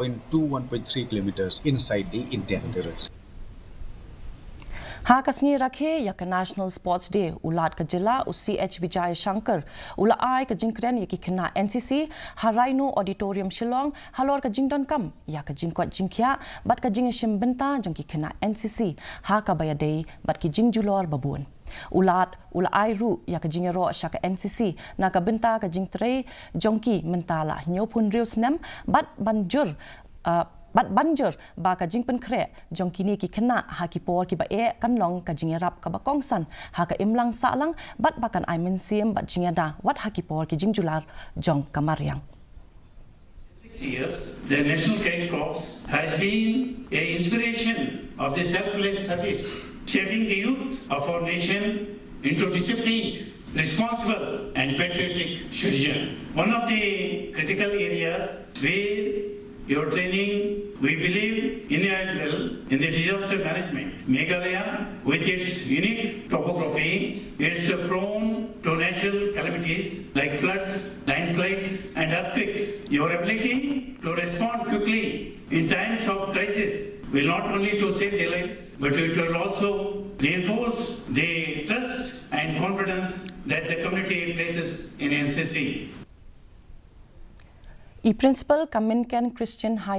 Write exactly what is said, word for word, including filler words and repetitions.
one point two, one point three kilometers inside the Indian territory. Ha ka sngi rakhe ïa ka National Sports Day, u Lat ka jylla, u C H Vijay Shankar, u la ai ka jingkren ïa ki khynnah N C C ha Rhino Auditorium Shillong, halor ka jingdonkam ïa ka jingkoit jingkhiah bad ka jingïashim bynta jong ki khynnah N C C ha kaba ïadei bad ki jingjulor babun. U Lat u la ai ruh ïa ka jingïaroh sha ka N C C na ka bynta ka jingtrei jong ki mynta la hynñiewphew hynriew snem bad ban jur, ah, bad ban jur ba ka jingpynkhreh jong kine ki khynnah ha ki por kiba eh kan long ka jingïarap kaba kongsan ha ka imlang sahlang bad ba kan ai mynsiem bad jingïada wat ha ki por ki jingjular jong ka mariang. Six years, the National Cadet Corps has been an inspiration of the selfless service, shaping the youth of our nation into disciplined, responsible, and patriotic citizens. One of the critical areas where your training, we believe, invaluable in the disaster management. Meghalaya, with its unique topography, is prone to natural calamities like floods, landslides, and earthquakes. Your ability to respond quickly in times of crisis will not only to save their lives, but it will also reinforce the trust and confidence that the community places in N C C. I Principal ka Minken Christian High